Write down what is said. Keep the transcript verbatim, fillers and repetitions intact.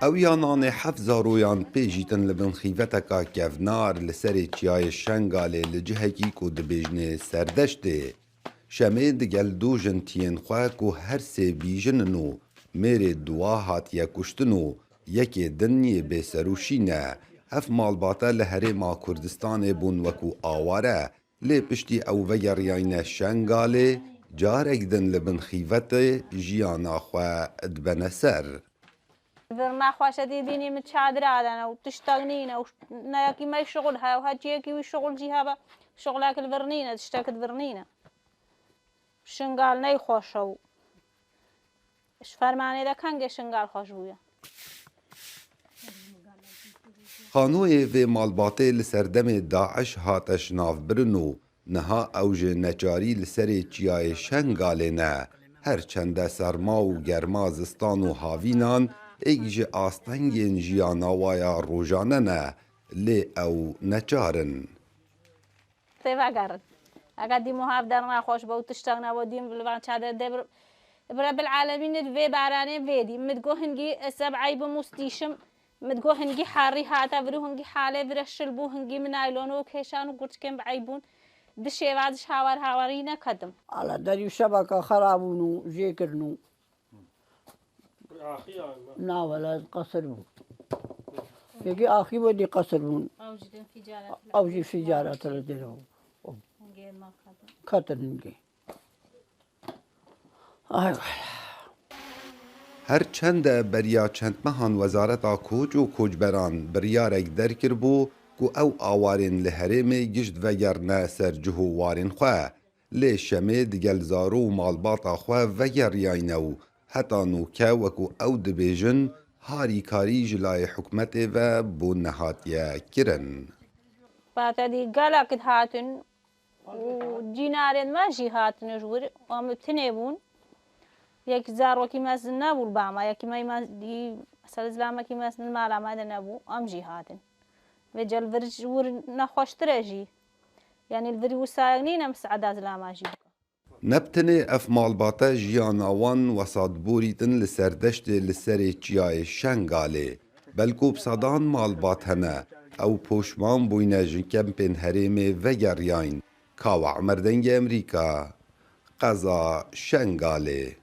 Ew ya nanê heft zaroyan pê jîtin li bin xîveteka kevnar li serê çiyayê Şengalê li cihekî ku dibêjnê Serdeştê. Şemê digel du jin tiyên xwe ku her sê bîjin in û mêrê duwa hatiye kuştin û yekê din yê bêserûşî ne. Ev malbate li Herêma Kurdistanê bûn wekû aware, lê piştî ew vegeriyayne Şengalê, carek din li bin xîvetê jiyana xwe dibene ser. Vir nexweşe dê bînî min çadira dene û tiştek nîne û ne yekî me şixul heye û her çiyekî wî şixul jî hebe, şixulek li vir nîne, tiştek li vir nîne. Şingal neyxweş e û ji fermanê de kengê Şingal xweş bûye. Xanoyê vê malbatê li serdemê Daiş hate şinavbirin û niha ew ji neçarî li serê çiyayê Şengalê ne. Her çende serma û germa zistan û havînan êk ji astengên jiyana wa ya rojane ne, lê ew neçar in. Tê vegerin. Eger dîm û hev der nexweş be û tiştek nebe, dîm li van çadir dê bir, bi Rebil Alemîn vê baranê vê dî. Min digot hingî ez eb eybim û stîşim. Min digot hingî herî hate vir û hingî halê vir e şil bû, hingî min naylon û kêşan û gurçikên bi eyb bûn. Di şêva di ji hawer hawerî neketim. Ala derî û şebeka xera bûn û jê kirin û Axî yan me. Na wele qesir bû. Yekî axî welî qesir bûn. Ew jî din fîcaret. Ew jî fîcaret li dir bû. Hingê me ketin. Ketin hingê. Ay wele. Her çende beriya çend mehan Wezareta Koç û Koçberan biryarek derkiribû ku ew awarên li herêmê gişt vegerine ser cih û warên xwe. Lê Şemê digel zaro û malbata xwe vegeriyayne û heta nûke, wekû ew dibêjin, harîkarî ji layê hikûmetê ve bo nehatiye kirin. Bate dî gelek dihatin û cînarên me jî hatine ji wir, em tinê bûn. Yek zarokî mezin nebû li ba me, yekî me, me dî, mesela zilamekî mezin li mala me de nebû, em jî hatin. Vê cel vir ji wir nexweştir e jî. Yanî li virî wisa yek nîne misada zilama jî bike. Ne bi tenê ev malbate jiyana wan wesatborîtin li Serdeştê li serê çiyayê Şengalê, belku bi sedan malbat hene, ew poşman bûyne ji kempên herêmê vegeriyayîn. Kawa Emer, Dengê Emerîka, qeza Şengalê.